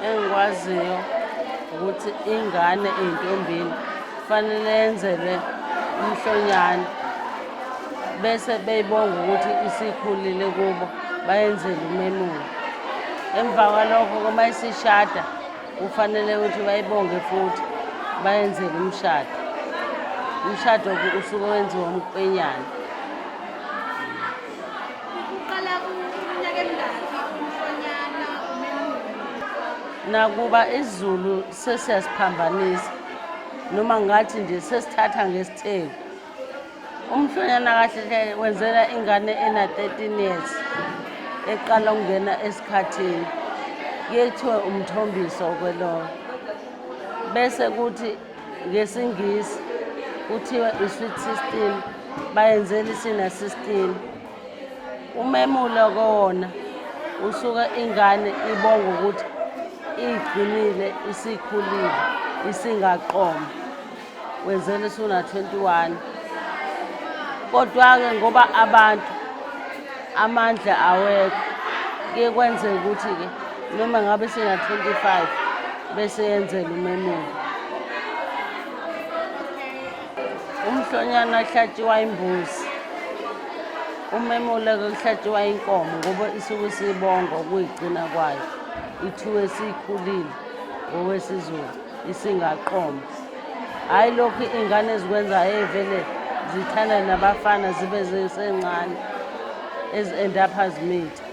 Engikwaziyo ukuthi ingane eyintombini kufanele yenzelwe umhlonyane bese beyibonga ukuthi isikhulile kubo bayenzele umemulo. Emva kwalokho uma isishada kufanele ukuthi bayibonge futhi bayenzele umshado. Umshado usuke wenziwa umkhwenyana. Uqala kuminyaka emingaki umhlonyana umemulo? Nakuba isiZulu sesiyasiphambanisa noma ngathi nje sesithatha ngesithembu. Umhlonyana kahle hle wenzela ingane ena-13 years eqala ukungena esikhathini. Kuye kuthiwe umthombiso kwelowo. Bese kuthi ngesiNgisi kuthiwe i-sweet 16 bayenzela isina 16. Umemulo kowona usuke ingane ibonga ukuthi igcinile isikhulile isingaqoma wenzela isuna-21 kodwa-ke ngoba abantu amandla awekho kuye kwenzeka ukuthi-ke noma ngabe sina-25 bese yenzela umemulo. Umhlonyana kuhlatshiwa imbuzi, umemulo-ke kuhlatshiwa inkomo ngoba isuke isibonga ukuyigcina kwayo ithiwe siyikhulile ngokwesiZulu isingaqoma. Hhayi lokhu iy'ngane ezikwenzayo ey'vele zithanda nabafana zibe zisencane ezi-end-apha zimitha.